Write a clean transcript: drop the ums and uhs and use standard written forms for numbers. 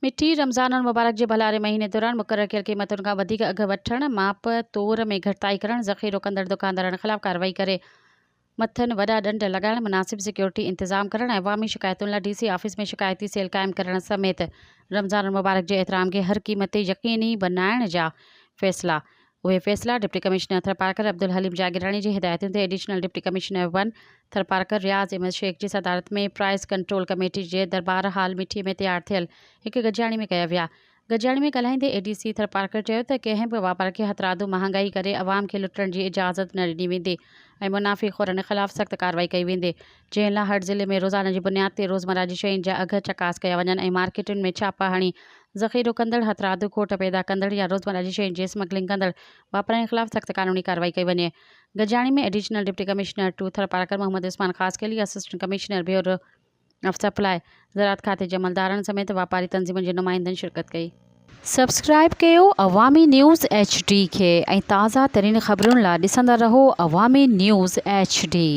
مٺي، رمضان المبارڪ جي ڀلاري مهيني دوران مقرر ڪيل قيمتن کان وڌيڪ اگهه وٺڻ، ماپ تور ۾ گهٽتائي ڪرڻ، ذخيرو ڪندڙ دڪاندارن خلاف ڪارروائي ڪري مٿن وڏا ڏنڊ لڳائڻ، مناسب سيڪيورٽي انتظام ڪرڻ ۽ عوامي شڪايتن لاء ڊي سي آفيس ۾ شڪايتي سيل قائم ڪرڻ سميت رمضان المبارڪ جي احترام کي هر قيمت تي يقيني بنائڻ جا فيصلا اهي فيصلا ڊپٽي ڪمشنر ٿرپارڪر عبدالحليم جاگيراڻي جي هدايتن تي additional deputy commissioner one Tharparkar Riaz Ahmed Shaikh جي صدارت ۾ پرائس ڪنٽرول ڪميٽي جي درٻار هال مٺي ۾ تيار ٿيل هڪ گڏجاڻي ۾ ڪيا ويا. گڏجاڻي ۾ ڳالهائيندي اي ڊي سي ٿرپارڪر چيو ته ڪنهن به واپار کي هٿرادو مهانگائي ڪري عوام کي لٽڻ جي اجازت نه ڏني ويندي ۽ منافعي خورن خلاف سخت ڪارروائي ڪئي ويندي جنهن لا هر ضلعي ۾ روزاني جي بنياد تي روزمره جي شين جا اگهه چڪاس ڪيا وڃن ۽ مارڪيٽن ۾ ڇاپا هڻي ذخيرو ڪندڙ، هٿرادو کوٽ پيدا ڪندڙ يا روزمره جي شين جي اسمگلنگ ڪندڙ واپارين خلاف سخت قانوني ڪارروائي ڪئي وڃي. گڏجاڻي ۾ additional deputy commissioner two Tharparkar Muhammad Usman Khaskheli, assistant commissioner bureau of supply, زراعت کاتي جي عملدارن سميت واپاري تنظيمن جي نمائندن شرڪت ڪئي. سبسڪرائيب ڪيو عوامي نيوز ايڇ ڊي کي ۽ تازه ترين خبرن لا ڏسندا رهو عوامي نيوز ايڇ ڊي.